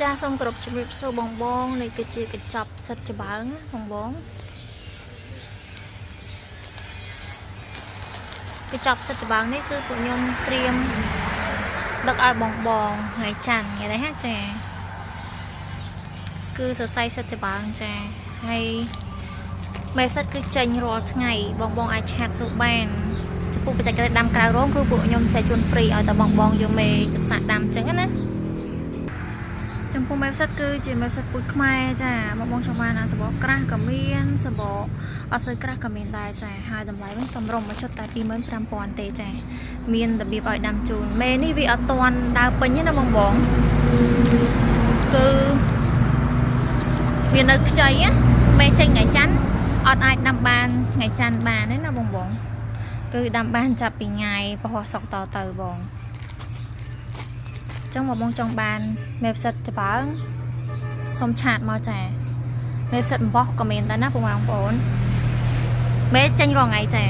ចាសូមគោរពជំរាបសួរបងបងនេះគឺជាកញ្ចប់ផ្សិតច្បើងណាបងបងកញ្ចប់ផ្សិតច្បើងនេះគឺពួកខ្ញុំត្រៀមដឹកឲ្យបងបងថ្ងៃច័ន្ទថ្ងៃនេះណាចាគឺសរសៃផ្សិតច្បើងចាហើយមេផ្សិតគឺចេញរាល់ថ្ងៃបងបងអាច chat សួរបានចំពោះបច្ចេកទេសដាំក្រៅរោងគឺពួកខ្ញុំចែកជូន free ឲ្យតែបងបងយកមេទឹកសាកដាំអញ្ចឹងណា ចំពោះមេផ្សិតគឺជាមេផ្សិតពូជខ្មែរចាបងបងចង់បានអាសបកក្រាស់ក៏មានសបកអត់សូវក្រាស់ក៏មានដែរចាហើយតម្លៃវិញសមរម្យមួយឈុតតែ25,000ទេចាមានរបៀបឲ្យដាំជូនមេនេះវាអត់ទាន់ដើរពេញទេណាបងបងគឺវានៅខ្ចីណាមេចេញថ្ងៃច័ន្ទអត់អាចដាំបានថ្ងៃច័ន្ទបានទេណាបងបងគឺដាំបានចាប់ពីថ្ងៃពហុសុក្រតទៅបង ចឹងបងបងចង់បានមេផ្សិតច្បើងសូម chat មកចាមេផ្សិតអំបោះក៏មានដែរណាបងប្អូនមេចេញរាល់ថ្ងៃចា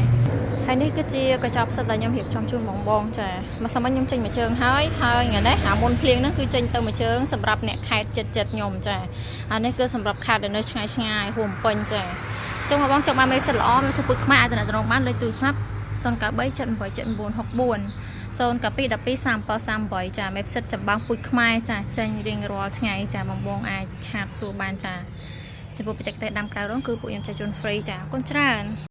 ហើយនេះគឺជាកញ្ចប់ផ្សិតដែលខ្ញុំរៀបចំជូនបងបងចាមកសិនមកខ្ញុំចេញមួយជើងហើយហើយថ្ងៃនេះអាមុនភ្លៀងហ្នឹងគឺចេញទៅមួយជើងសម្រាប់អ្នកខេតចិត្តចិត្តខ្ញុំចាអានេះគឺសម្រាប់ខេតដែលនៅឆ្ងាយឆ្ងាយហួមពេញចាចឹងបងបងចង់បានមេផ្សិតល្អមេផ្សិតពូជខ្មែរអាចតំណងបានលេខទូរស័ព្ទ093 78 79 64 0 9 12 37 38ចាមេផ្សិតចម្បាំងពូជខ្មែរចាចេញរៀងរាល់ថ្ងៃចាបងបងអាច chat សួរបានចាចំពោះបច្ចេកទេសដាំក្រៅរោងគឺពួកខ្ញុំចែកជូន free ចាអរគុណច្រើន។